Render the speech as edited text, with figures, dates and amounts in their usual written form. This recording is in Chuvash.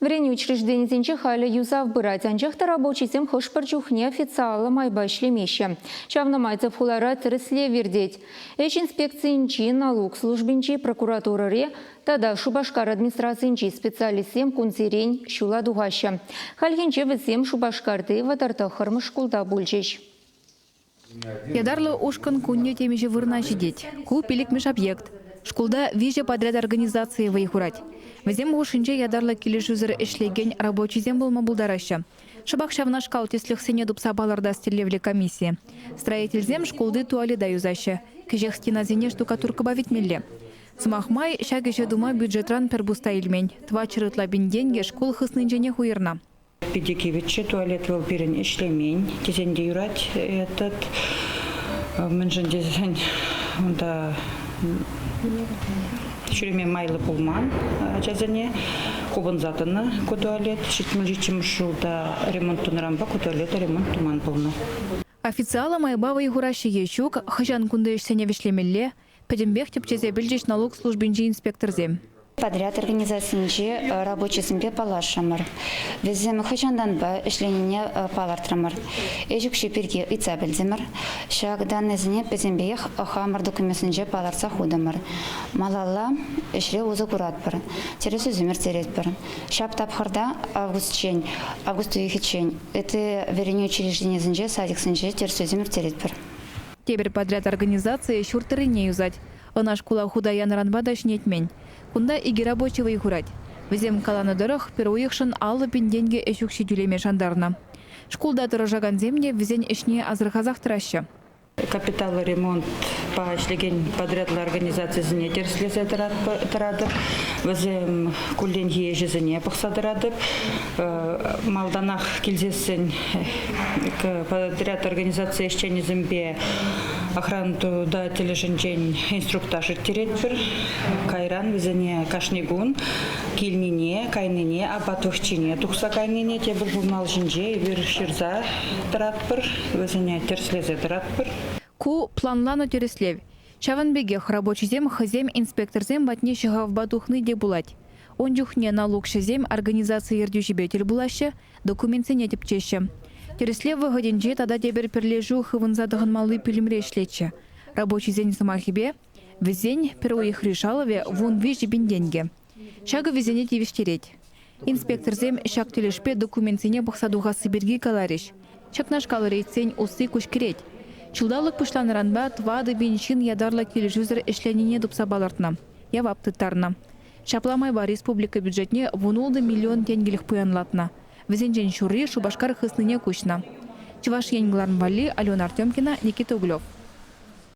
Вӗренӳ учрежденисенче халӗ юсав пырать, анчах та рабочисем хӑш-пӗр чухне официаллӑ майпа ӗҫлемеҫҫӗ. Ҫавна май тӗп хулара тӗрӗслев иртет. Ӗҫ инспекцийӗнчи, налук службинчи, прокуратурӑри тата Шупашкар администрацийӗнчи специалистсем кунсерен ҫула тухаҫҫӗ. Хальхинче вӗсем Шупашкарти 39-мӗш шкулта пулчӗҫ. Ятарлӑ ушкӑн кунне темиҫе вырӑна ҫитет. Ку пиллӗкмӗш объект. Шкулта виҫӗ подряд организацийӗ вӑй хурать. Вӗсем хушшинче ятарлӑ килӗшӳсӗр ӗҫлекен рабочисем пулма пултараҫҫӗ. Шӑпах ҫавнашкал тӗслӗхсене тупса палӑртас тӗллевлӗ комисси. Строительсем шкулти туалета юсаҫҫӗ. Кӗҫех стенасене штукатуркӑпа витмелле. Сӑмах май, ҫак ӗҫе тума бюджетран пӗр пус та илмен. 400 ытла пин тенкӗ шкул хыснинченех уйӑрнӑ. Питӗ кивӗччӗ туалет вӑл пирӗн ӗҫлемен тесен те юрать этот. Мӗншӗн тесен унта ҫӳреме майлӑ пулман ачасене. Хупӑнса тӑнӑ ку туалет. 77-мӗш ҫулта ремонт тунӑранпа ку туалета ремонт туман пулнӑ. Официаллӑ майпа вӑй хураҫҫӗ е ҫук, хӑҫан кунти ӗҫсене вӗҫлемелле, пӗтӗмпех тӗпчесе пӗлчӗҫ налук службинчи инспекторсем. Подряд организацийӗнчи рабочисемпе паллашрӑмӑр. Вӗсем хӑҫантанпа ӗҫленине палӑртрӑмӑр. Ӗҫ укҫи пирки ыйтса пӗлтӗмӗр. Ҫак даннӑйсене пӗтӗмпех хамӑр документсенче палӑртса хутӑмӑр. Малалла ӗҫре усӑ куратпӑр, тӗрӗслӳсем ирттеретпӗр. Ҫак тапхӑрта августчен, август уйӑхӗччен ытти вӗренӳ учрежденийӗсенче, садиксенче тӗрӗслӳсем ирттеретпӗр. Тепӗр подряд организацийӗ ҫурт тӑррине юсать. Ӑна шкула хута янӑранпа та ҫӗнетмен. Кунта икӗ рабочи вӑй хурать. Вӗсем каланӑ тӑрӑх, пӗр уйӑхшӑн 50 пин тенкӗ ӗҫ укҫи тӳлеме шантарнӑ. Шкулта тӑрӑшакансем те вӗсен ӗҫне асӑрхасах тӑраҫҫӗ. Капиталлӑ ремонтпа ӗҫлекен подрядлӑ организацисене тӗрӗслесе тӑратӑп. Вӗсем кулленхи ӗҫӗсене пӑхса тӑратӑп. Малтанах килсессӗн подряд организаци ӗҫченӗсемпе охрана труда тӗлӗшӗнчен инструктаж ирттеретпӗр. Кайран вӗсене кашни кун килнине, кайнине, апат вӑхӑтчине тухса кайнине тепӗр журнал ҫинче эпир ҫырса тӑратпӑр, вӗсене тӗрӗслесе тӑратпӑр. Ку планланӑ тӗрӗслев. Ҫавӑн пекех рабочисем хӑйсем инспекторсем патне ҫӑхавпа тухни те пулать. Ун чухне налукҫӑсем организаци ертӳҫипе тӗл пулаҫҫӗ, документсене тӗпчеҫҫӗ. Тӗрӗслев вӑхӑтӗнче тата тепӗр пӗрлешӳ хывӑнса тӑхӑнмалли пӳлӗмре ӗҫлетчӗ. Рабочисен сӑмахӗпе, вӗсен пӗр уйӑхри шалӑвӗ 13 пин тенкӗ. Ҫакӑ вӗсене тивӗҫтерет. Инспекторсем ҫак тӗлӗшпе документсене пӑхса тухасси пирки каларӗҫ. Ҫакнашкал рейдсен усси куҫкӗрет. Ҫулталӑк пуҫланнӑранпа 4000 ҫын ятарлӑ килӗшӳсӗр ӗҫленине тупса палӑртнӑ, явап тыттарнӑ. Ҫапла майпа республика бюджетне 16 миллион тенкӗлӗх пуянлатнӑ. Вӗсенчен ҫурри Шупашкар хыснине куҫнӑ. Чӑваш Ен кӑларӑм валли Алена Артемкина, Никита Углев.